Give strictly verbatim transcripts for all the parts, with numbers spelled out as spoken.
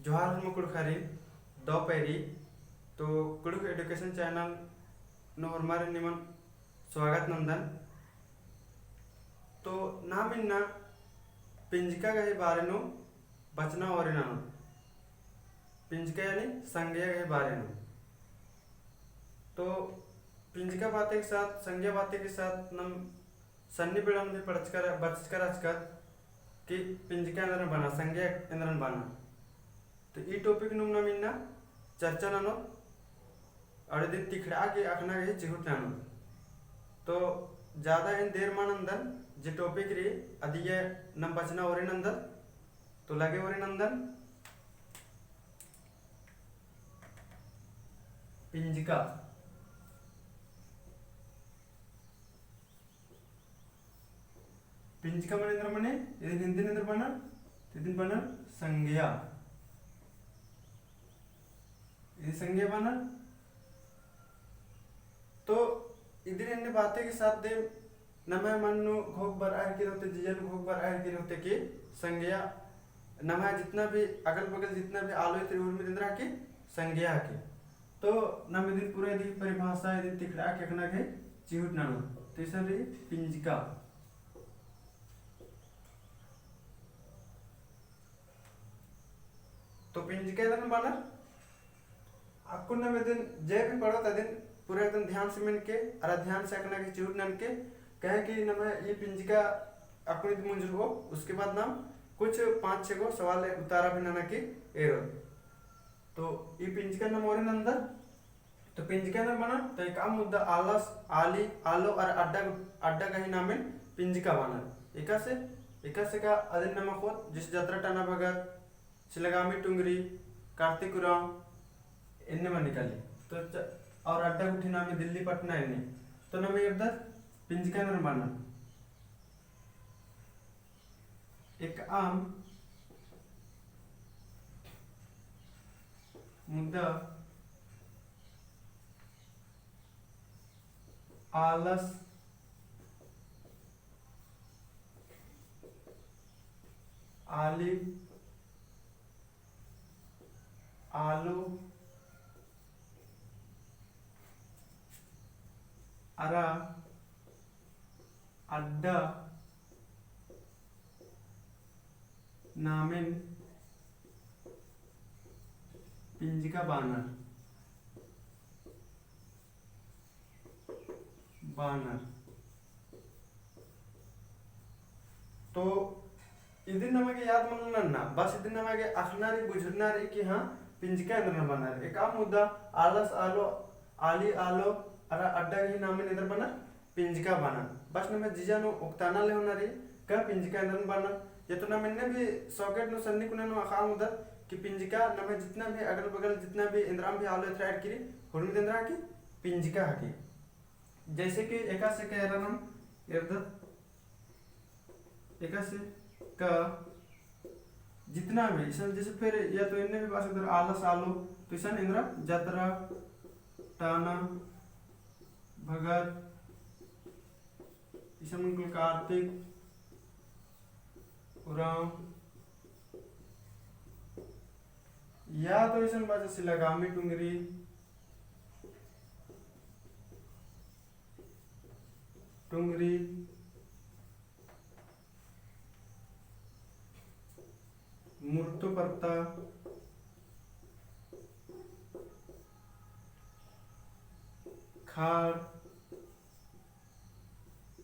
जोहार होरमा कुँड़ुख़ारिन, दव पैरी। तो कुँड़ुख़ education channel नू होरमारिन निमन स्वागत नन्दन। तो नाम इन्ना पिंजका गही बारे नू बचना ओरे ननोत। पिंजका यानी संग्या गही बारे नू। तो पिंजका बाते के साथ, संग्या बाते के साथ नम सन्नी बेड़ा नू भी पढ़चका रह-, बचचका रहचकत कि पिंजका एन्दरन बना, संग्या एन्दरन बना। तो ई topic नू नम इन्ना चर्चा ननोत, और इदिन तिखड़ा के अखना गही चिहुट ननोत। तो ज्यादा एन देर मा नन्दन, जे topic रई अदिगे नम बचना ओरे नन्दन, तो लगे ओरे नन्दन। पिंजका। पिंजका मने एन्दर मने, इदिन हिंदी नू एन्दर बअनर, इदिन बअनर संग्या। इदिन संग्या बअनर। तो इदिन एन्ने बाते के साथ दे नम्है मन नू घोख बरआ हेलरकी रअदय, जिया नू घोख बरआ हेलरकी रअदय कि संग्या, नम्है जितना भी अगल बगल जितना भी आलो इतरी उर्मी एन्दरा हकी, संग्या हकी। तो नम इदिन पूरा इदी परिभाषा इदिन तिखड़ा के अखना गही चिहुट ननोत। तो इसन रई पिंजका। तो पिंजका एन्दरन बअनर, अक्कुन नम इदिन जे भी पढ़ोत अदिन पूरा एकदम ध्यान से मेनके, अरा ध्यान से अखना गही चिहुट ननके, काहे कि नम्है ई पिंजका अक्कुन इदिन मुंजरओ, उसके बाद नम कुछ पाँच छः गो सवाल उत्तरा भी नना की एरोत। तो ई पिंजका नम ओरे नन्दर, तो पिंजका एन्दर बअनर, तो एकअम मुद्दा आलस, आली, आलो अरा अड्डा, अड्डा गही नामेन पिंजका बअनर। एकासे, एकासे का अदिन नम अख़ोत, जैसे जतरा टाना भगत, सिलागामी टुंगरी, कार्तिक उराँव, एन्ने मनी काली। तो च-, और अड्डा गुट्ठी नामे दिल्ली, पटना एन्ने। तो नम एरदत पिंजका एन्दर बअनर। एकअम मुद्दा आलस, आली, आलो, अरा अड्डा नामेन पिंजका बअनर, बअनर। तो इदिन नमा गे याद मल नन्ना, बस इदिन नमा गे अख़ना रई, बुझुरना रई कि हाँ, पिंजका एन्दरन बअनर। एकअम मुद्दा आलस आलो, आली आलो, अरा अड्डा गही नामेन एन्दर बअनर, पिंजका बअनर। बस नम्है जिया नू ओक्ताना ले होना रई, का पिंजका एन्दरन बअनर। ये तो नम एन्ने भी सौकेट नू सन्नी कुना नू अख़आ ओंगदत कि पिंजका नम्है जितना भी अगल बगल जितना भी एन्दरम भी आलो एथरा एड़की रई, हुरमी एन्दरा हकी, पिंजका हकी। जैसे कि एकासे का एरा नम एरदत, एकासे का जितना भी, इसन जैसे फिर या तो एन्ने भी बआ सकदर आलस आलो, तो इसन एन्दरा जतरा, टाना, भगत, इसन मने कुल कार्तिक उराँव, या तो इसन बाचा सिलागामी टुंगरी, टुंगरी, मुर्तो परता, खाड़,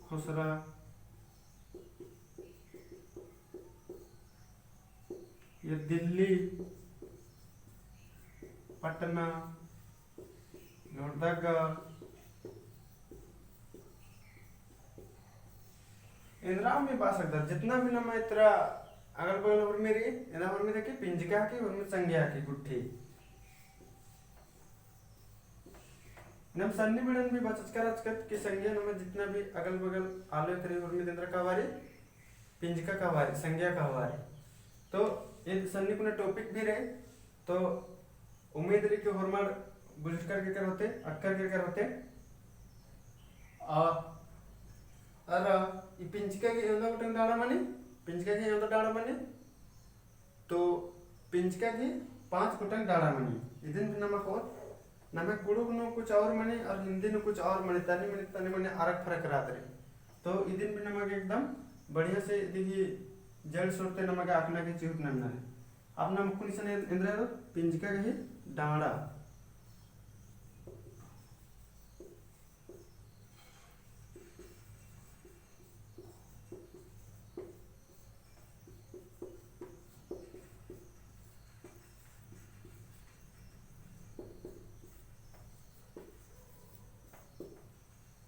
खोसरा, ये दिल्ली, पटना, लोहरदगा, एन्दरा भी बआ सकदर, जितना भी नमा इतरा अगल बगल हुरमी रई, एन्दा हुरमी रई कि पिंजका हकी, हुरमी संग्या हकी गुट्ठी। नम सन्नी बेड़न भी बचचका रहचकत कि संग्या नम्है जितना भी अगल बगल आलो एथरी हुरमी एन्दरा कहवा रई, पिंजका कहवा रई, संग्या कहवा रई। तो ये सन्नी कुना topic भी रई, तो उम्मीद रई कि होरमर बुझुरकर केरकर होते, अख़कर केरकर होते। आ, अरा ई पिंजका गही एवंदा गुट्ठिन डाड़ा मनी, पिंजका गही एवंदा डाड़ा मनी। तो पिंजका गही पाँच गोटंग डाड़ा मनी। इदिन भी नमा अख़ोत, नम्है कुँड़ुख़ नू कुछ और मनी और हिंदी नू कुछ और मनी, तनी मनी, तनी मनी अरक फरक रअदरी। तो इदिन भी नमा गे एकदम बढ़िया से इदी गही जड़ सुरते नमा गे अख़ना गे चिहुट नन्ना है। अब नमा अक्कुन इसन एन-, एन्दरा एरोत पिंजका गही डाड़ा।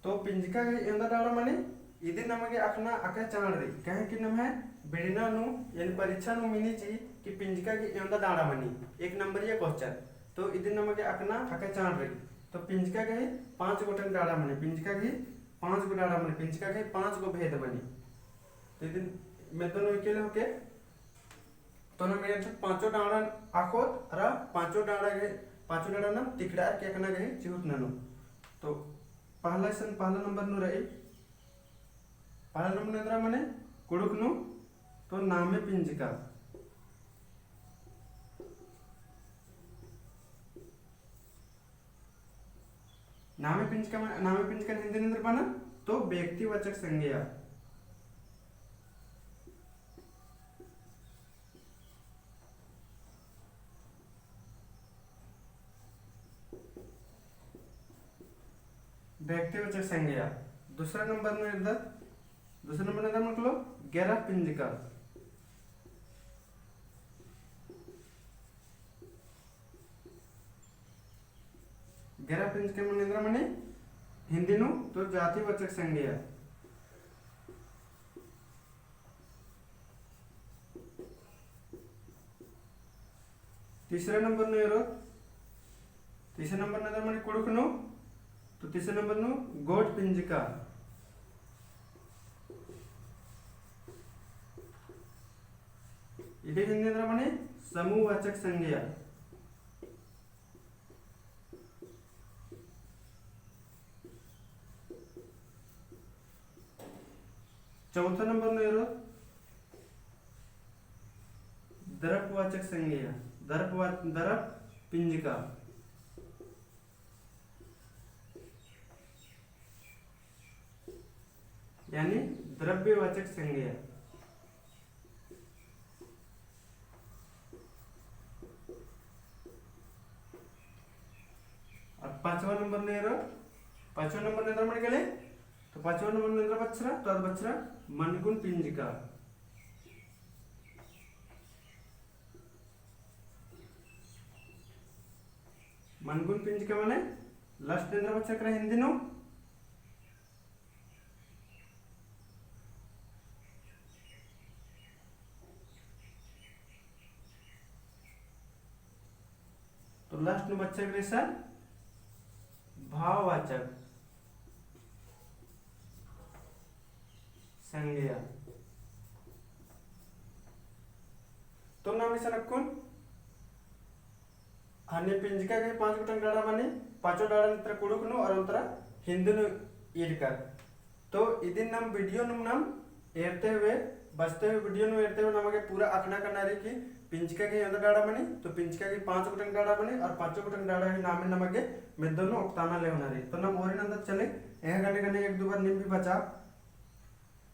तो पिंजका गही एवंदा डाड़ा मनी, इदिन नमा गे अख़ना अकय चाड़ रई, काहे कि नम्है बिड़ना नू यानी परीक्षा नू मिनी ची कि पिंजका गही एवंदा डाड़ा मनी, एक नंबरिया question। तो इदिन नमा गे अख़ना अकय चाड़ रई। तो पिंजका गही पाँच गोटंग डाड़ा मनी, पिंजका गही पाँच गो डाड़ा मनी, पिंजका गही पाँच गो भेद मनी। तो इदिन मेद्दो नू इकेले होके तो नम एन पाँचो डाड़न अख़ोत अरा पाँचो डाड़ा गे, पाँचो डाड़ा नम तिकड़ार के अख़ना गे चिहुट ननो। तो पहला इसन, पहला नंबर नू रई, पहला नंबर नू एन्दरा मने कुँड़ुख़ नू, तो नामे पिंजका। नामे पिंजका मा-, नामे पिंजका हिंदी नू एन्दरा बअनर, तो व्यक्तिवाचक संज्ञा। व्यक्तिवाचक संज्ञा। दूसरा नंबर नू एरदत, दूसरा नंबर नू एन्दरा मने कुल्लो, गैरा पिंजका। गैरा पिंजका मने एन्दरा मने हिंदी नू तो जातिवाचक संज्ञा। तीसरा नंबर नू एरोत, तीसरा नंबर नू एन्दरा मने कुँड़ुख़ नू, तो तीसरा नंबर नू गोट पिंजका। इदी हिंदी एन्दरा मने समूहवाचक संज्ञा। चौथा नंबर नू एरोत दर्पवाचक संज्ञा, दर्पवा-, दर्प पिंजका। यानी द्रव्यवाचक संज्ञा। और पाँचवा नंबर नू एरोत, पाँचवा नंबर नू एन्दरा मने गले, तो पाँचवा नंबर नू एन्दरा बछरा, तो आद बछरा मनगुन पिंजका। मनगुन पिंजका मने last नू एन्दरा बछरा केरा हिंदी नू। तो last नू बछरा केरा इसन भाववाचक संज्ञा। तो नाम इसन अक्कुन हने पिंजका गही पाँच गोटंग डाड़ा मनी, पाँचो डाड़ा नू तरा कुँड़ुख़ नू और ओन तरा हिंदी नू ईरकर। तो इदिन नाम video नू नाम एरते हुए, बचते हुए video नू एरते हुए नमा गे पूरा अख़ना करना रई कि पिंजका गही एवंदा डाड़ा मनी, तो पिंजका गही पाँच गोटंग डाड़ा मनी और पाँचो गोटंग डाड़ा ही नामे नमा गे मेद्दो नू ओक्ताना ले होना रई। तो नाम ओरे नंदत चले, एंगा गने गने एक दो बार नीम भी बचा।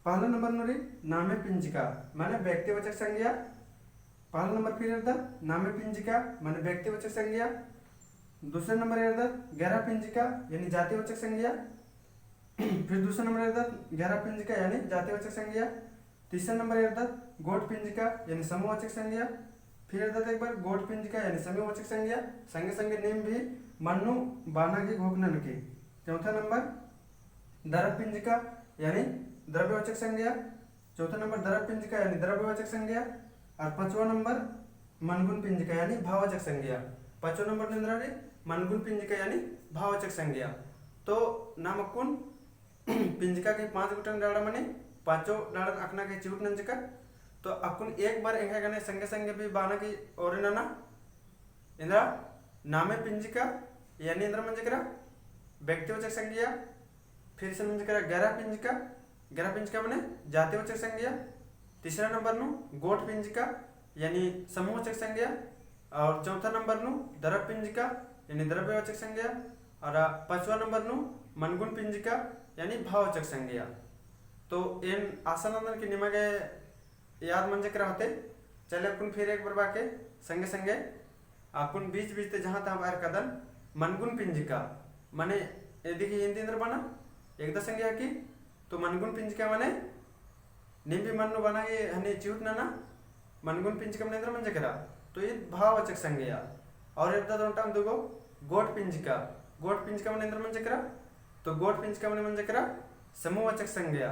पहला नंबर नू रई नामे पिंजका, माने व्यक्तिवाचक संज्ञा। पहला नंबर फिर एरदत नामे पिंजका, माने व्यक्तिवाचक संज्ञा। दूसरा नंबर एरदत गैरा पिंजका, यानी जातिवाचक संज्ञा। फिर दूसरा नंबर एरदत गैरा पिंजका, यानी जातिवाचक संज्ञा। तीसरा नंबर एरदत गोट पिंजका, यानी समूहवाचक संज्ञा। फिर एरदत एक बार गोट पिंजका, यानी समूहवाचक संज्ञा। संगे संगे नीम भी मन नू बाना गे घोखना नके। चौथा नंबर दरप पिंजका, यानी द्रव्यवाचक संज्ञा। चौथा नंबर दरप पिंजका, यानी द्रव्यवाचक संज्ञा। और पाँचवा नंबर मनगुन पिंजका, यानी भाववाचक संज्ञा। पाँचवा नंबर नू एन्दरा रई मनगुन पिंजका, यानी भाववाचक संज्ञा। तो नाम अक्कुन पिंजका गही पाँच गोटंग डाड़ा मनी, पाँचो डाड़न अख़ना गे चिहुट नंजका। तो अक्कुन एक बार एंगा गने संगे संगे भी बाना गे ओरे नना। एन्दरा नामे पिंजका, यानी एन्दरा मंजकरा व्यक्तिवाचक संज्ञा। फिर से मंजकरा गैरा पिंजका, गैरा पिंजका मने जातिवाचक संज्ञा। तीसरा नंबर नू गोट पिंजका, यानी समूहवाचक संज्ञा, और चौथा नंबर नू द्रव्य पिंजिका, यानी द्रव्यवाचक संज्ञा, और पाँचवा नंबर नू मनगुन पिंजिका, यानी भाववाचक संज्ञा। तो एन आशा नन्दन कि निमा गे याद मंजा केरा होते। चले अक्कुन फिर एक बार बाके संगे संगे अक्कुन बीच बीच ते जहाँ तहाँ बअर कादन। मनगुन पिंजिका मने इदी गही हिंदी एन्दर बना, एकदा संगे हकी। तो मनगुन पिंजिका मने नीम भी मन नू बना ही हनी चिहुट नना। मनगुन पिंजिका मने एन्दर मंजा केरा, तो ईद भाववाचक संज्ञा। और एरदत ओन्टा दुगो गोट पिंजिका। गोट पिंजिका मने एन्दर मंजा केरा, तो गोट पिंजिका मने मंजा केरा समूहवाचक संज्ञा।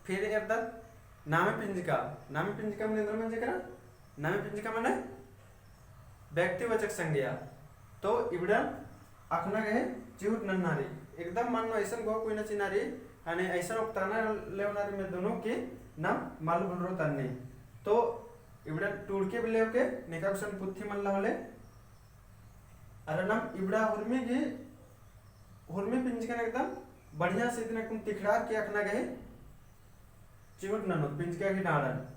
फिर एरदत नामे पिंजिका। नामे पिंजिका मने एन्दर मंजा केरा, नामे पिंजिका मने व्यक्तिवाचक संज्ञा। तो इबड़ा अख़ना गही चिहुट नन्ना रई। एकदम मन नू अइसन गो कोई ना चिना रई, अने अइसन ओक्ताना लेवना रई मेद्दो नू कि नाम मल भुलरो तन्नी। तो इबड़ा टूड़के बिल्ले ओके नेका गुसन पुथी मल्ला होले। अरा नाम इबड़ा हुरमी गही, हुरमी पिंजकन एकदम बढ़िया से इदिन अक्कुन तिखड़ार के अख़ना गही चिहुट ननोत पिंजका गही डाड़न।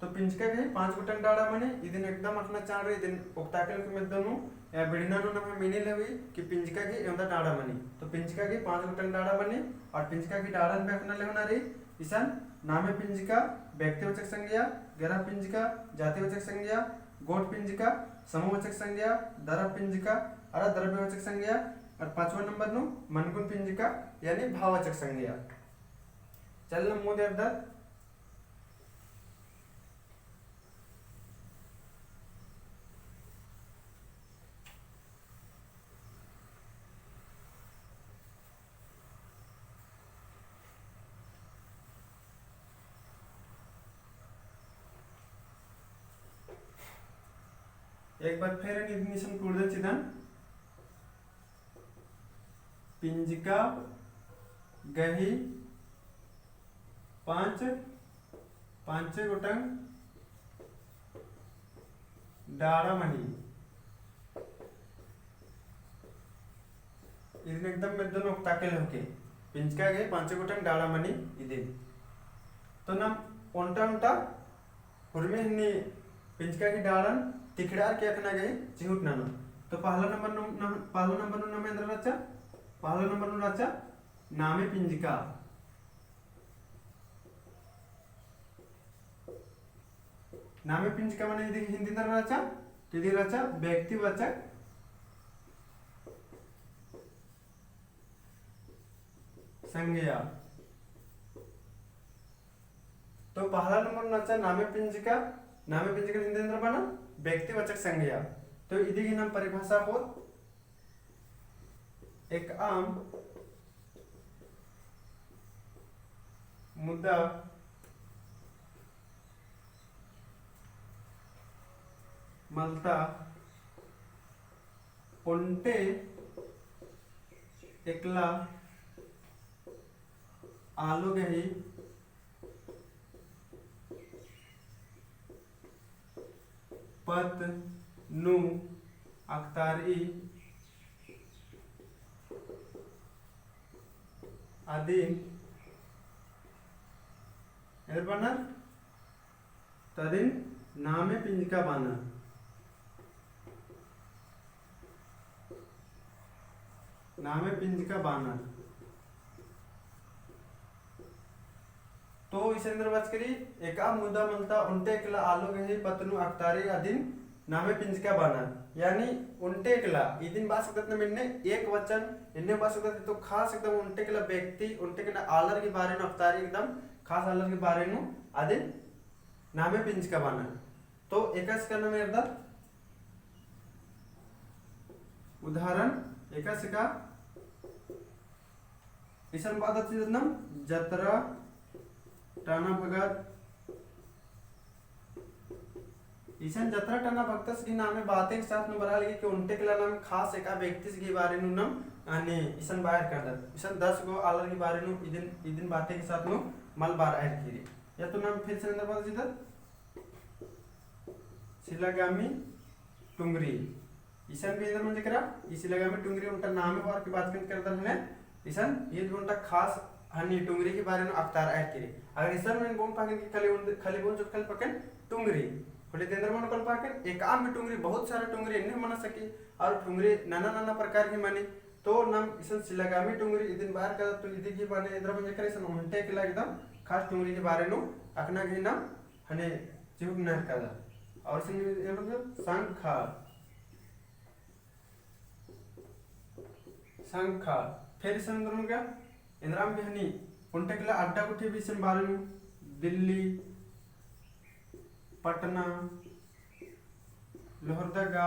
तो पिंजका गही पाँच गोटंग डाड़ा मनी, इदिन एकदम अख़ना चाड़ रई, इदिन ओक्ताके लेके मेद्दो नू, या बिड़ना नू नम्है मिनी लेवी कि पिंजका गही एवंदा डाड़ा मनी। तो पिंजका गही पाँच गोटंग डाड़ा मनी, और पिंजका गही डाड़न भी अख़ना लेवना रई। इसन नामे पिंजका, व्यक्तिवाचक संज्ञा, गरा पिंजका, जातिवाचक संज्ञा, गोट पिंजका, समूहवाचक संज्ञा, दरा पिंजका, अरा द्रव्यवाचक संज्ञा, और पाँचवा नंबर नू मनगुन पिंजका, यानी भाववाचक संज्ञा। चल मुद एरदत। एक बार फिर इदिन इसन टूड़दन चिदन। पिंजका गही पाँच, पाँचे गोटंग डाड़ा मनी। इदिन एकदम मेद्दो नू ओक्ताके लेके, पिंजका गही पाँचे गोटंग डाड़ा मनी इदिन। तो नाम ओन्टा ओन्टा हुरमी हन्नी पिंजका गही डाड़न तिखड़ार के अख़ना गही चिहुट ननोत। तो पहला नंबर नू, नम-, पहला नंबर नू नाम एन्दर रहचा, पहला नंबर नू रहचा नामे पिंजका। नामे पिंजका मने इदी हिंदी एन्दर रहचा, तो इदी रहचा व्यक्तिवाचक संज्ञा। तो पहला नंबर नू रहचा नामे पिंजका, नामे पिंजका हिंदी एन्दर बना व्यक्तिवाचक संज्ञा। तो इदी गही नाम परिभाषा होत एकअम मुदा मलता ओन्टे एकला आलो गही पत्त नू अख़तारई अदिन एन्दर बअनर? तो अदिन नामे पिंजका बअनर। नामे पिंजका बअनर। तो इसन एन्दर बाचकरी, एकअम मुदा मलता ओन्टे एकला आलो गही पत्त नू अख़तारई अदिन नामे पिंजका बअनर। यानी ओन्टे एकला, इदिन बआ सकदत नाम एन्ने एक वचन, एन्ने बआ सकदत तो खास एकदम ओन्टे एकला व्यक्ति, ओन्टे एकला आलर गही बारे नू अख़तारई एकदम खास आलर गही बारे नू अदिन नामे पिंजका बअनर। तो एकासे का नाम एरदत उदाहरण, एकासे का इसन बअदत चिदत नाम जतरा टाना भगत। इसन जतरा टाना भगतस गही नामे बाते के साथ नू बरआ लगी कि ओन्टे एकला नाम खास एका व्यक्तिस गही बारे नू नाम अने इसन बअर करदत। इसन दस गो आलर गही बारे नू इदिन, इदिन बाते के साथ नू मल बरआ केरी। या तो नाम फिर से एन्दर बअदत चिदत सिलागामी टुंगरी। इसन भी एन्दर मंजा केरा, ई सिलागामी टुंगरी ओन्टा नामे होअर की बात करदन हने, इसन ईद ओन्टा खास हनी टुंगरी के बारे नू अख़तारआ हेलरकी रई। अगर इसन मेन बोन पाकेन कि खाली उन, खाली बोन चोट खाली पाकेन टुंगरी। होले तेंदर मनो कल पाकेन, एकअम भी टुंगरी, बहुत सारा टुंगरी एन्ने मना सकी, और टुंगरी नन्ना नन्ना प्रकार की मनी। तो नम इसन सिलागामी टुंगरी इदिन बार कदा तो इदी की बारे एन्दरा मंजा केरा इसन ओन्टे एकला एकदम खास टुंगरी के बारे नू अख़ना गही नम हने चिहुट नहर कदा। और इसन एन्दरा मंजा संखा संखा। फिर इसन एन्दरा मंजा, एन्दरा भी हनी ओन्टे एकला अड्डा गुट्ठी भी इसन बारे नू, दिल्ली, पटना, लोहरदगा।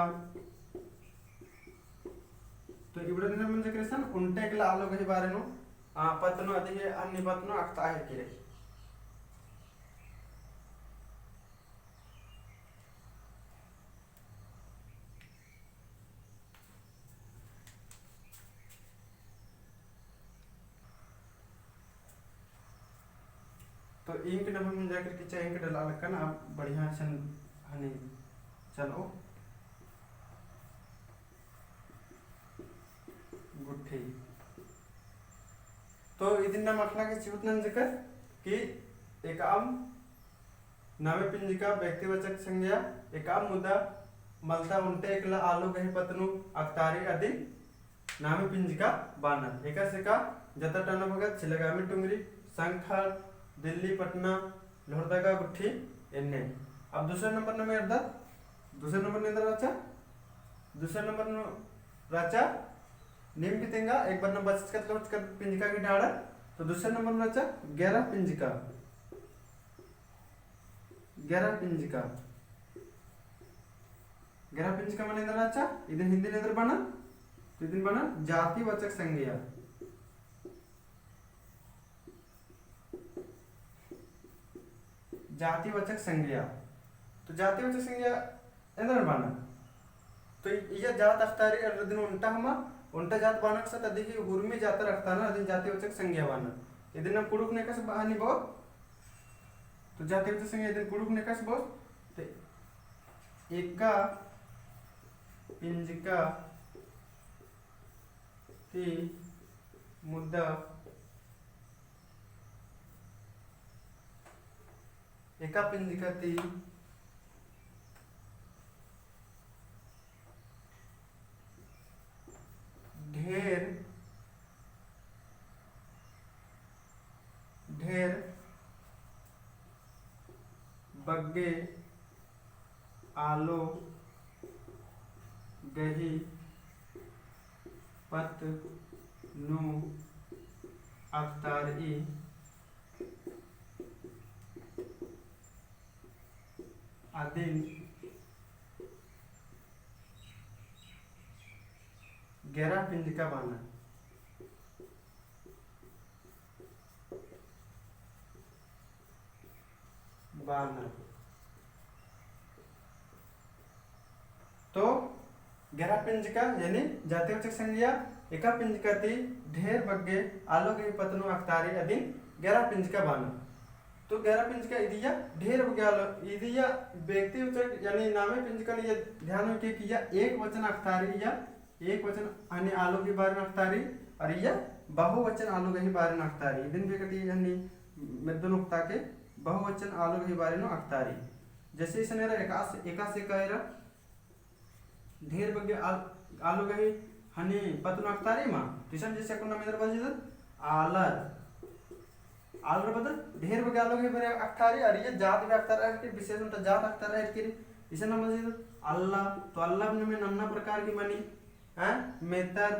तो इबड़ा एन्दरा मंजा केरा इसन ओन्टे एकला आलो गही बारे नू, आ, पत्त नू अदी हनी पत्त नू अख़तारआ हेलरकी रई। तो ink नम्है मंजा केरा कि चा ink डलआ लक्कन, अब बढ़िया इसन हनी चलो गुट्ठी। तो इदिन नम अख़ना गही चिहुट नंजकर कि एकअम नामे पिंजका व्यक्तिवाचक संज्ञा, एकअम मुदा मलता ओन्टे एकला आलो गही पत्त नू अख़तारई अदिन नामे पिंजका बानर। एकासे का जता टना बगत सिलागामी टुंगरी, संखा, दिल्ली, पटना, लोहरदगा गुट्ठी एन्ने। अब दूसरा नंबर नम एरदत, दूसरा नंबर नू एन्दरा रहचा, दूसरा नंबर नू रहचा, नीम भी तेंगा, एक बार नम बचचकत लोचकत पिंजका गही डाड़ा, तो दूसरा नंबर नू रहचा, गेरा पिंजका। गेरा पिंजका। गेरा पिंजका मने एन्दरा रहचा, इदिन हिंदी नू एन्दरा बअनर, तो इदिन बअनर जातिवाचक संज्ञा। जातिवाचक संज्ञा। तो जातिवाचक संज्ञा एन्दरा बअनर। तो इय्या जात अख़तारई अर इदिन ओन्टा हमा, ओन्टा जात बअनर सा, अदी ही हुरमी जातर अख़तारनर, अदिन जातिवाचक संज्ञा बअनर। इदिन नम कुँड़ुख़ नू एकासे बअनर बओत। तो जातिवाचक संज्ञा इदिन कुँड़ुख़ नू एकासे बओत। तो एका पिंजका ती मुदा एका पिंजका ती ढेर, ढेर बग्गे आलो गही पत्त नू अख़तारई अदिन गेरा पिंजका बअनर। बअनर। तो गेरा पिंजका यानी जातिवाचक संज्ञा एका पिंजका ती ढेर बग्गे आलो गही पत्त नू अख़तारई अदिन गेरा पिंजका बअनर। तो गेरा पिंजका इदिया ढेर बग्गे आलो, इदिया व्यक्तिवाचक यानी नामे पिंजका नू इय्या ध्यान होई कि इय्या एक वचन अख़तारई इय्या एक वचन हनी आलो गही बारे नू अख़तारई, अर इय्या बहुवचन आलो गही बारे नू अख़तारई। इदिन भी कटी हनी मेद्दो नू ओक्ता के बहुवचन आलो गही बारे नू अख़तारई। जैसे इसन एरा एकासे, एकासे का एरा ढेर बग्गे आल-, आलो गही हनी पत्त नू अख़तारई मा, तो इसन जैसे कुन्ना मेदर बल जिदत आलर। आलर बदल ढेर बग्गे आलो गही बारे अख़तारई, अर इय्या जात भी अख़तारआ हेलरकी, विशेष मतलब जात अख़तारआ हेलरकी। इसन नम जिदत अल्ला, तो अल्ला भी नम्है नन्ना प्रकार की मनी, हैं? मेतर,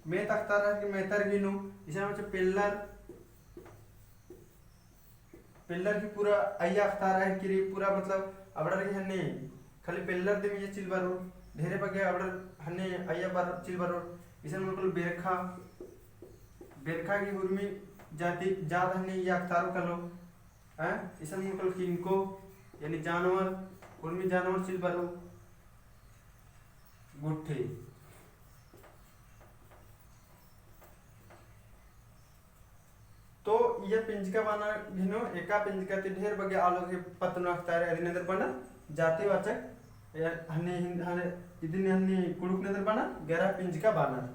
मेत अख़तारआ हेलरकी मेतर गही नू, इसन मतलब पेल्लर, पेल्लर की पूरा अइय्या अख़तारआ हेलरकी, पूरा मतलब अबड़र गही हनी, खाली पेल्लर दिम इय्या चिल बरओर, ढेरे बग्गे अबड़र हनी अइय्या बरओर, चिल बरओर, इसन मतलब बेरखा, बेरखा गही हुरमी जाति, जात हनी इय्या अख़तारओ कालो, हैं? इसन मतलब किनको, यानी जानवर, हुरमी जानवर चिल बरओ, गुट्ठी। तो इय्या पिंजका बअना गही नू एका पिंजका ती ढेर बग्गे आलो गही पत्त नू अख़तारई अदिन एन्दर बअनर जातिवाचक, या हनी हिंद-, हनी इदिन हनी कुँड़ुख़ नू एन्दर बअनर गेरा पिंजका बअनर।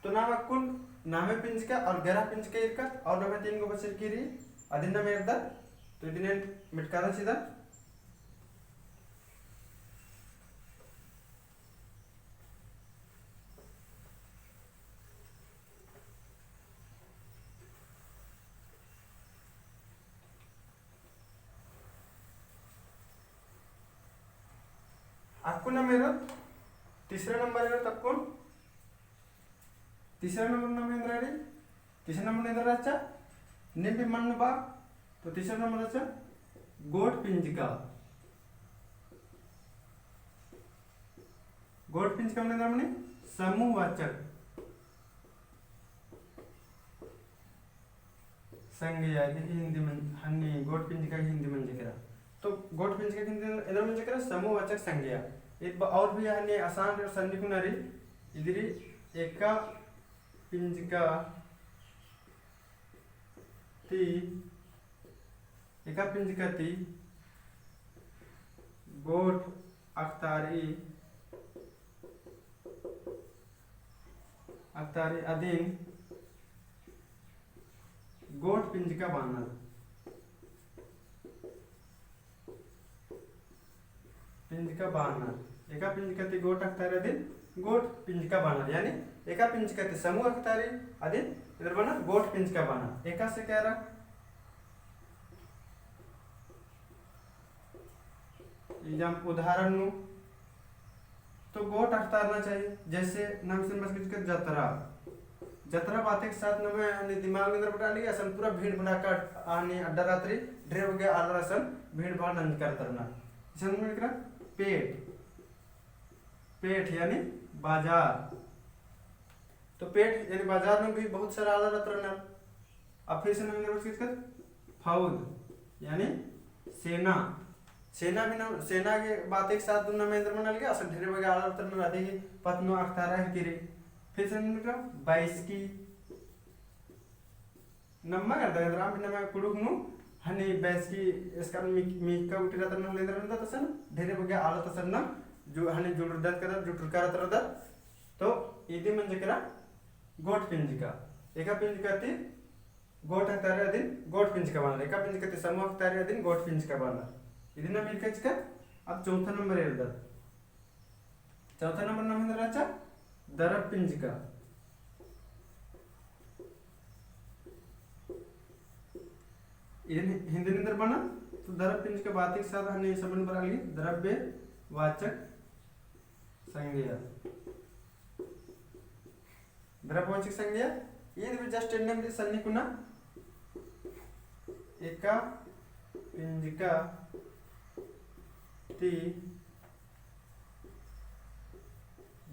तो नाम अक्कुन नामे पिंजका और गरा पिंजका ईरकत और नामे तीन गो बचर की रई, अदिन नाम एरदत। तो इदिन एन मिटकादन चिदन। अक्कुन नाम एरोत, तीसरा नंबर एरोत अक्कुन। तीसरा नंबर नाम एन्दरा रई, तीसरा नंबर एन्दरा रहचा, नीम भी मन्न बा, तो तीसरा नंबर रहचा गोट पिंजका। गोट पिंजका मने एन्दरा मनी समूहवाचक संज्ञा, इदी हिंदी मं-, हन्नी गोट पिंजका हिंदी मंजकरा। तो गोट पिंजका हिंदी एन्दरा मंजकरा समूहवाचक संज्ञा। ईद बा-, और भी हन्नी आसान और सन्नी कुना रई, इदी रई एका पिंजका ती, एका पिंजका ती गोट अख़तारई, अख़तारई अदिन गोट पिंजका बानर। पिंजका बानर। एका पिंजका ती गोट अख़तारई अदिन गोट पिंजका बानर। यानी एका पिंजका ती समूह अख़तारई अदिन एन्दरा बानर गोट पिंजका बानर। एकासे एरा example उदाहरण नू तो गोट अख़तारना चाहिए। जैसे नाम से बस किचका जतरा, जतरा बाते के साथ नम्है हन्नी दिमाग नू एन्दरा बरआ लगी, असन पूरा भीड़ भड़ाका हन्नी अड्डा रहत रई, ढेर बग्गे आलर असन भीड़ भाड़ नंजका रअनर। इसन में एकरा पेठ, पेठ यानी बाजार। तो पेठ यानी बाजार में भी बहुत सारा आलर रहत रअनर। अब फिर से नाम एन्दरा बरचकत, फौज यानी सेना। सेना भी नाम, सेना के बाते के साथ दुन्ना में एन्दरा मना लगी, असन ढेर बग्गे आलर रहत रअनर, अदी ही पत्त नू अख़तारआ हेके रई। फिर से नाम एन्दरा बरचकत, बैसकी। नम्है एरदत, एन्दरा भी नम्है कुँड़ुख़ नू हन्नी बैसकी एसका मिक-, मिक्का गुट्ठी रहत रअनर, एन्दरा एरदत असन ढेर बग्गे आलर असन नाम जो हन्नी जुड़रदत केरदत, जुटरका रहत रअदत। तो इदी मंजकरा गोट पिंजका। एका पिंजका ती गोट अख़तारई अदिन गोट पिंजका बानर। एका पिंजका ती समूह अख़तारई अदिन गोट पिंजका बानर। इदी नाम ईरकत चिचका। अब चौथा नंबर एरदत। चौथा नंबर नाम एन्दरा रहचा दरब पिंजका। इदिन हिंदी नू एन्दरा बानर, तो दरब पिंजका बाते के साथ हन्नी समझ बरआ लगी, द्रव्यवाचक संज्ञा। द्रव्यवाचक संज्ञा, ईद भी just एन्ने सन्नी कुना। एका पिंजका ती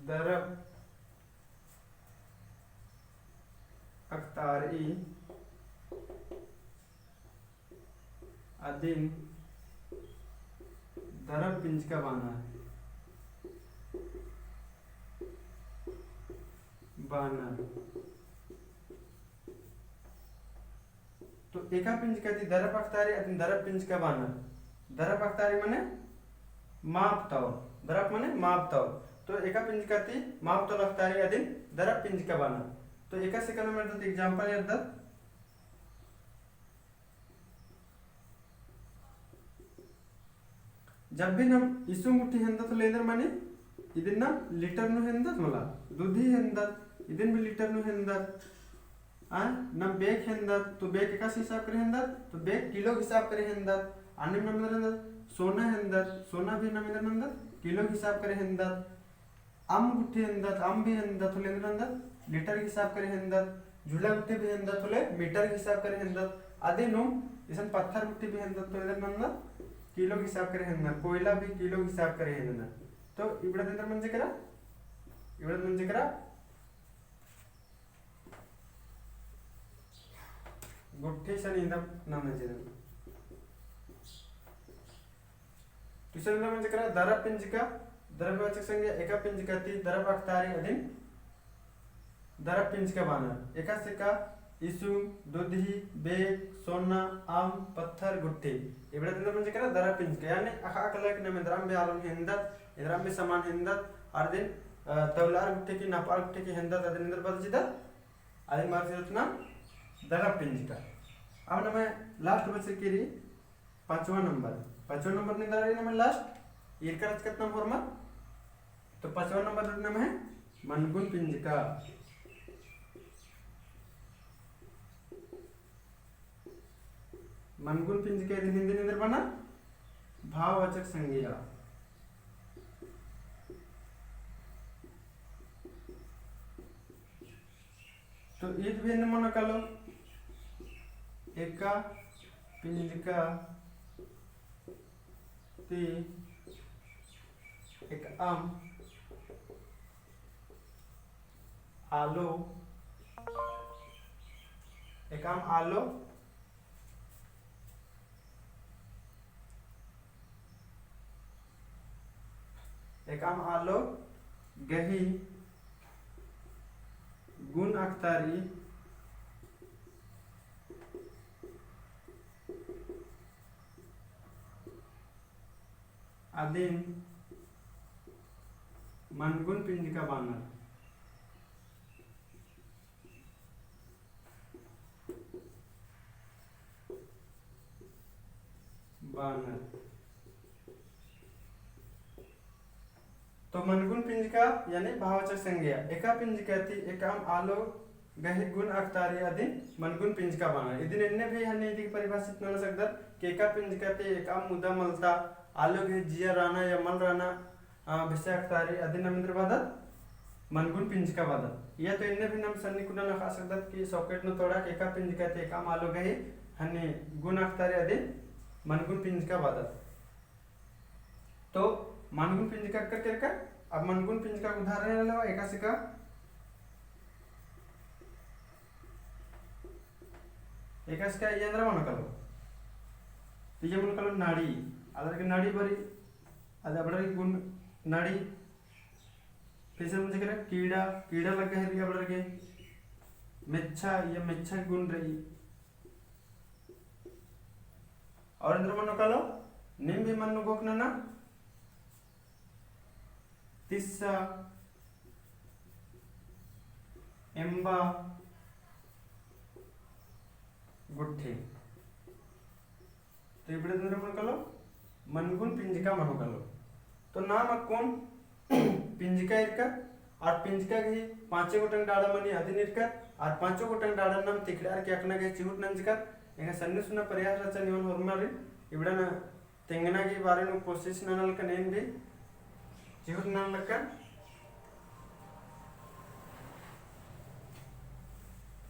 दरब अख़तारई अदिन दरब पिंजका बानर। बानर। तो एका पिंजका ती दरब अख़तारई अदिन दरब पिंजका बानर। दरब अख़तारई मने माप तौल। दरब मने माप तौल। तो एका पिंजका ती माप तौल अख़तारई अदिन दरब पिंजका बानर। तो एकासे एका नाम एरदत, example एरदत। जब भी नाम इसुंग गुट्ठी हेन्दत होले एन्दरा मनी, इदिन नाम लीटर नू हेन्दत मला, दुधी हेन्दत, इदिन भी लीटर नू हेन्दत। आ, नाम बेग हेन्दत, तो बेग एकासे हिसाब करे हेन्दत, तो बेग किलो हिसाब करे हेन्दत। अन्नेम नाम एन्दरा हेन्दत, सोना हेन्दत, सोना भी नाम एन्दरा हेन्दत, किलो हिसाब करे हेन्दत। अम्ब गुट्ठी हेन्दत, अम्ब भी हेन्दत होले एन्दरा हेन्दत, लीटर हिसाब करे हेन्दत। झुला गुट्ठी भी हेन्दत होले मीटर हिसाब करे हेन्दत। अदिनुम इसन पत्थर गुट्ठी भी हेन्दत होले एन्दरा हेन्दत, किलो हिसाब करे हेन्दत। कोयला भी किलो हिसाब करे हेन्दत। तो इबड़ा एन्दरा मंजकरा, इबड़ा मंजकरा गुट्ठी सन इन्दम नना जेदन। तो इसन एन्दरा मंजकरा दरब पिंजका, दरब वाचक संज्ञा, एका पिंजका ती दरब अख़तारई अदिन दरब पिंजका बानर। एकासे एका इसुंग, दुधी, बेग, सोना, अम्ब, पत्थर, गुट्ठी। इबड़ा एन्दरा मंजकरा दरब पिंजका, यानी अख़ा अख़ा लगे नाम एन्दरा अम्बे आलम हेन्दत, एन्दरा अम्बे समान हेन्दत, अदिन अ, तौलार गुट्ठे की, नापार गुट्ठे की हेंदत, अदिन एन्देर बअदत चिदत, अदिन बअदत चिदत नाम दरब पिंजका। अब नम्है last बचर की रई पाँचवा नंबर। पाँचवा नंबर नू एन्दरा रई नम्है last, ईरका रहचकत नाम होरमर। तो पाँचवा नंबर नम्है मनगुन पिंजका। मनगुन पिंजका इदिन हिन्दी नू एन्देर बअनर? भाववाचक संज्ञा। तो ईद भी एन्ने मनो कालो, एका पिंजका ती एकअम आलो, एकअम आलो, एकअम आलो गही गुन अख़तारई अदिन मनगुन पिंजका बअनर। बअनर। तो मनगुन पिंजका यानी भाववाचक संज्ञा। एका पिंजका ती एकअम आलो गही गुन अख़तारई अदिन मनगुन पिंजका बअनर। इदिन एन्ने भी हन्ने इदी परिभाषित नना सकदत कि एका पिंजका ती एकअम मुदा मलता, आलो गही जिया रअना या मल रअना, अ, बेसे अख़तारई अदिन नाम एन्देर बअदत? मनगुन पिंजका बअदत। या तो एन्ने भी नाम सन्नी कुना नखा सकदत कि socket नू तोड़ा के एका पिंजका ती एकअम आलो गही हन्ने गुन अख़तारई अदिन मनगुन पिंजका बअदत। तो मनगुन पिंजका केरका, अब मनगुन पिंजका उदाहरण लेवा, एकासे का, एकासे का इया एन्दरा मनो कालो। तो इया मनो कालो नाड़ी, आलर गे नाड़ी बरई, अद अबड़र गे गुन नाड़ी, फिर से मुझे करे कीड़ा, कीड़ा लग्गा है अबड़र गे, मेच्छा, इया मेच्छा गुन रई। और एन्दरा मनो कालो, नीम भी मनो गोक नना, तिस्सा, एम्बा, गुट्ठी। तो इबड़ा एन्दरा मनो कालो, मनगुन पिंजका मनो कालो। तो नाम अक्कुन पिंजका ईरका, और पिंजका गही पाँचे गोटंग डाड़ा मनी अदिन ईरका, और पाँचो गोटंग डाड़ा नाम तिखड़ार की अख़ना गही चिहुट नंजका। एंगा सन्नी सुना प्रयास रहचा निमन होरमारिन, इबड़ा ना तेंगना की बारे नू कोशिश नना लक्कन एन भी, चिहुट नना लक्कन।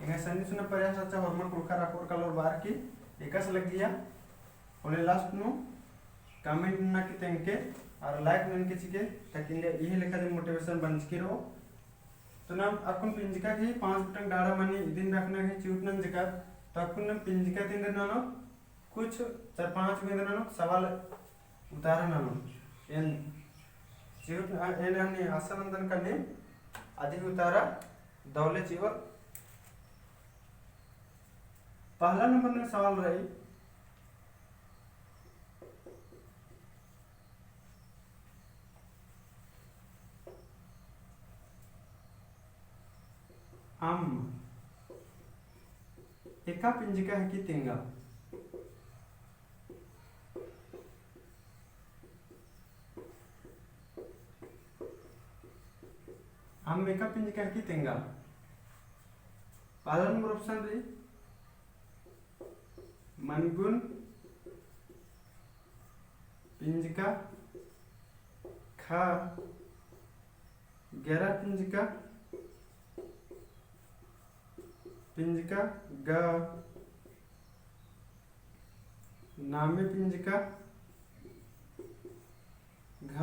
एंगा सन्नी सुना प्रयास रहचा होरमर कुँड़ुख़र अख़ोर कालोर बार की एकासे लग्गिया। होले last नू comment नना की तेंगके और like नना की चिके, ताकि एंगा इही लेखा दिम motivation बंचकी रओ। तो नाम अक्कुन पिंजका गही पाँच गोटंग डाड़ा मनी इदिन अख़ना गही चिहुट नंजका, तो अक्कुन नाम पिंजका ती एन्देर ननोत कुछ चार पाँच गो एन्देर ननोत सवाल उतारा ननोत। एन चिहुट, एन अन्ने आशा नन्दन का नीम अदी उतारा दौले चिओर। पहला नंबर नू सवाल रई, अम्म एका पिंजका हिकी तेंगा। अम्म एका पिंजका हिकी तेंगा। पहला नंबर option रई, मनगुन पिंजका, ख, गेरा पिंजका, पिंजका, ग, नामे पिंजका, घ,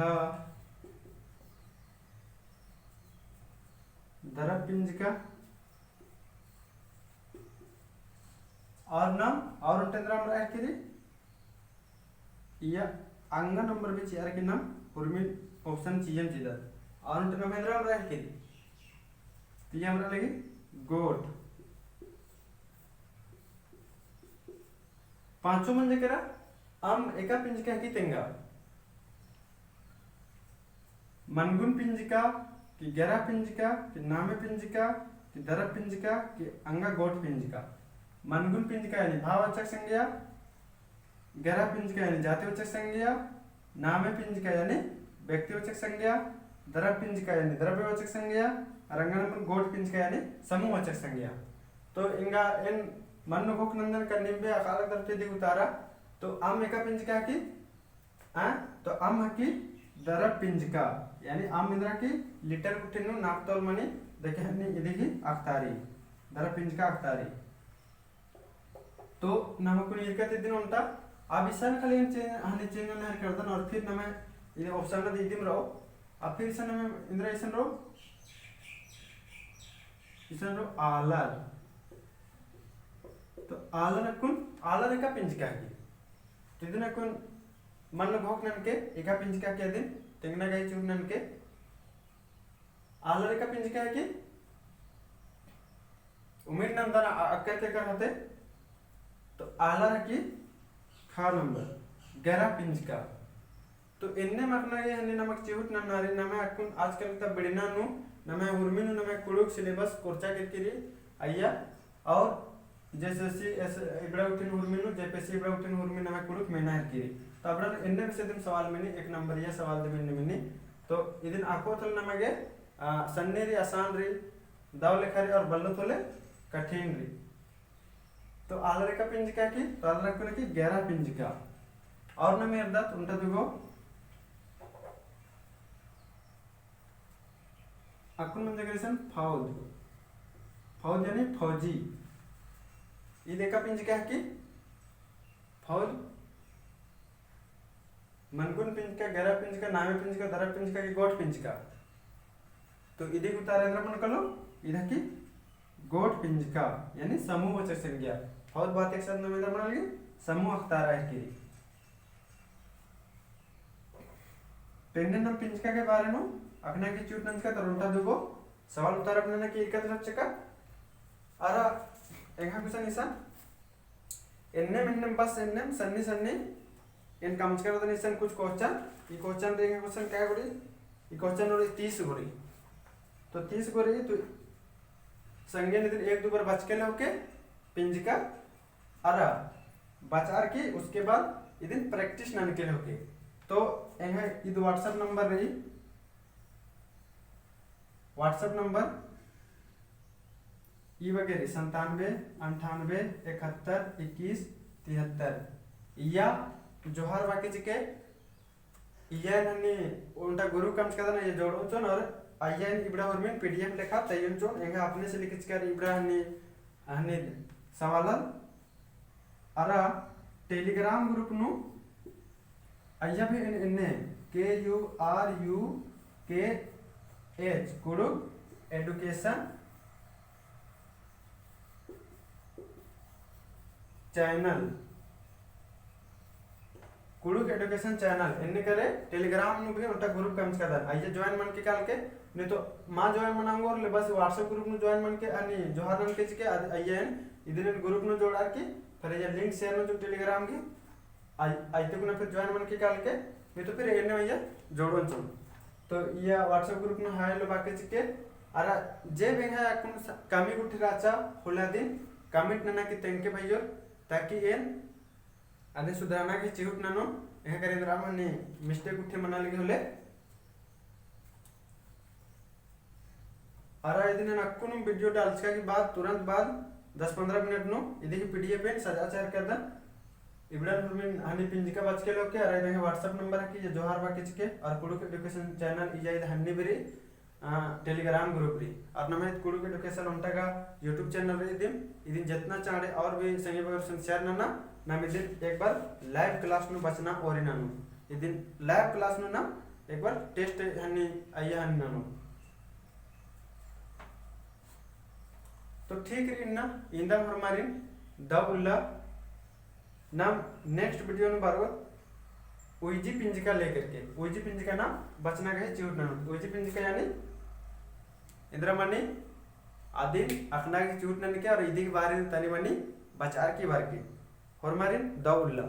दरब पिंजका, और नाम, और ओन्टे एन्दरा अम्बरा हिकी रई, इया अंगा नंबर भी चिअर की नाम उर्मिन option चिअम चिदत। और ओन्टे नाम एन्दरा अम्बरा हिकी रई, तो इया अम्बरा लगी गोट। पाँचो मंजा केरा, अम्म एका पिंजका हिकी तेंगा। मनगुन पिंजका, कि गरा पिंजका, कि नामे पिंजका, कि दरब पिंजका, कि अंगा गोट पिंजका। मनगुन पिंजका यानी भाववाचक संज्ञा, गरा पिंजका यानी जातिवाचक संज्ञा, नामे पिंजका यानी व्यक्तिवाचक संज्ञा, दरब पिंजका यानी द्रव्यवाचक संज्ञा, और अंगा नंबर गोट पिंजका यानी समूहवाचक संज्ञा। तो एंगा एन मन्न घोख नंदन का निम्बे अकालक दरते दिगु तारा, तो अम एका पिंजका की आ, तो अम हकी दरब पिंजका, यानी अम एन्दरा की लीटर गुट्ठिन नू नापतौल मनी, देखे हन्नी इदी ही अख़तारी, दरब पिंजका अख़तारी। तो नमकुन इरका ती दिन ओन्टा, अब इसन खाली चे-, हन्नी चेंज नहर करदन और फिर नमे इदी option ना दीदिम रओ, अब फिर इसन नमे एन्दरा इसन रओ, इसन रओ आलर। तो आलर अक्कुन, आलर एका पिंजका की। तो इदिन अक्कुन मन्न घोख ननके, एका पिंजका की अदिन, तेंगना गही चूर ननके। आलर एका पिंजका की। उम्मीद नंदन अ-, अक्कर के कर हते। तो आलर की ख नंबर, गरा पिंजका। तो एन्ने मखना गे हन्नी नमक चिहुट नन्ना रई, नम्है अक्कुन आजकल ता बिड़ना नू, नम्है हुरमी नू, नम्है कुँड़ुख़ syllabus कोरचा केरकी रई अइय्या, और JSSC इबड़ा गुट्ठिन हुरमी नू, JPSC इबड़ा गुट्ठिन हुरमी नम्है कुँड़ुख़ मेना हेरकी रई। तो अबड़न एन्ने विषय दिम सवाल मनी, एक नंबरिया सवाल दिम एन्ने मनी। तो इदिन अख़ोत होले नमा गे, आ, सन्नी रई, आसान रई, दव लेखा रई और बल्लोत होले कठिन रई। तो आलर एका पिंजका की, तो आलर अक्कुन की गरा पिंजका। और नम एरदत ओन्टा दुगो। अक्कुन मंजा गे रई इसन फौज। फौज यानी फौजी। इद एका पिंजका की? फौज। मनगुन पिंजका, गरा पिंजका, नामे पिंजका, दरब पिंजका कि गोट पिंजका? तो इदी गही उत्तर एन्दरा मनो कालो, इदा की गोट पिंजका, यानी समूहवाचक संज्ञा। फौज बात एक साथ नम एन्दरा मना लगी, समूह अख़तारा हेरकी रई। तो एन्ने नम पिंजका के बारे नू अख़ना की चिहुट नंजका, तो ओन्टा दुगो सवाल उत्तर अपने ना की इरका तरफ चका। अरा एंगा question इसन एन्नेम, एन्नेम, बस एन्नेम, सन्नी, सन्नी, एन कमचका रअदन इसन कुछ question, ई question रई, एंगा question काय गो रई, ई question रई तीस गो रई। तो तीस गो रई, तो संगे इदिन एक दो बार बचके लेके, पिंजका, अरा, बचआर की, उसके बाद इदिन practice ननके लेके। तो एंगा इद WhatsApp number रई, WhatsApp number ई बग्गे रई, संतानबे, अंठानबे, इकहत्तर, इक्कीस, तिहत्तर। इय्या जोहार बाकी चिके, इय्या हन्नी ओन्टा group कमचकादन, इय्या जोड़ोन चोन, और अइय्या इबड़ा हुरमिन PDF लेखा तइयोन चोन, एंगा अपने से लिखचकर इबड़ा हन्नी, हन्नी सवालन। अरा Telegram group नू अइय्या भी एन-, एन्ने K U R U K H, कुँड़ुख़ Education Channel, कुँड़ुख़ Education Channel, एन्ने करे Telegram नू भी ओन्टा group कमचकादन। अइय्या join मनके कालके, नहीं तो मा join मना ओंगोर ले, बस WhatsApp group नू join मनके, अन्नी जोहार ननके चिके, अद-, अइय्या एन इदिन group नू जोड़ार की, फिर अइय्या link share नंजोन Telegram की, अइ-, अइते कुना फिर join मनके कालके, नहीं तो फिर एन्ने अइय्या जोड़ोन चोन। तो इय्या WhatsApp group नू hi हेलो बाकी चिके, अरा जे भी एंग्है अक्कुन स-, कमी गुट्ठी रहचा, होले अदिन comment नना की तेंगके भइयोर, ताकि एन अदिन सुधराना की चिहुट ननोन, एंगा करे एन्दरा हन्नी mistake गुट्ठी मना लगी होले। अरा इदिन एन अक्कुन video डालचका की बाद, तुरंत बाद दस पन्द्रह मिनट नू इदी की PDF एन सजा चेर करदन। इबड़न हुरमिन हन्नी पिंजका बचके लेके, अरा इदा एंग्है WhatsApp number हकी, इय्या जोहार बाकी चिके, और कुँड़ुख़ Education Channel इय्या इद हन्नी भी रई, आ, Telegram group रई। और नम्है कुँड़ुख़ Education ओन्टा गा YouTube channel रई इदिन, इदिन जेतना चाँड़े और भी संगी बगर सन share नना, नम इदिन एक बार live class नू बचना ओरी ननू। इदिन live class नू नम एक बार test हन्नी अइय्या हन्नी ननू। तो ठीक रई इन्ना, इन्दा होरमारिन दव उल्ला। नम next video नू बरओत उइजी पिंजका लेकर के, उइजी पिंजका नम बचना गही चिहुट ननोत। उइजी पिंजका यानी एन्दरा मनी अदिन अख़ना गही चिहुट ननके और इदी गही बारे नू तनी मनी बचआर की बरके। होरमारिन दव उल्ला।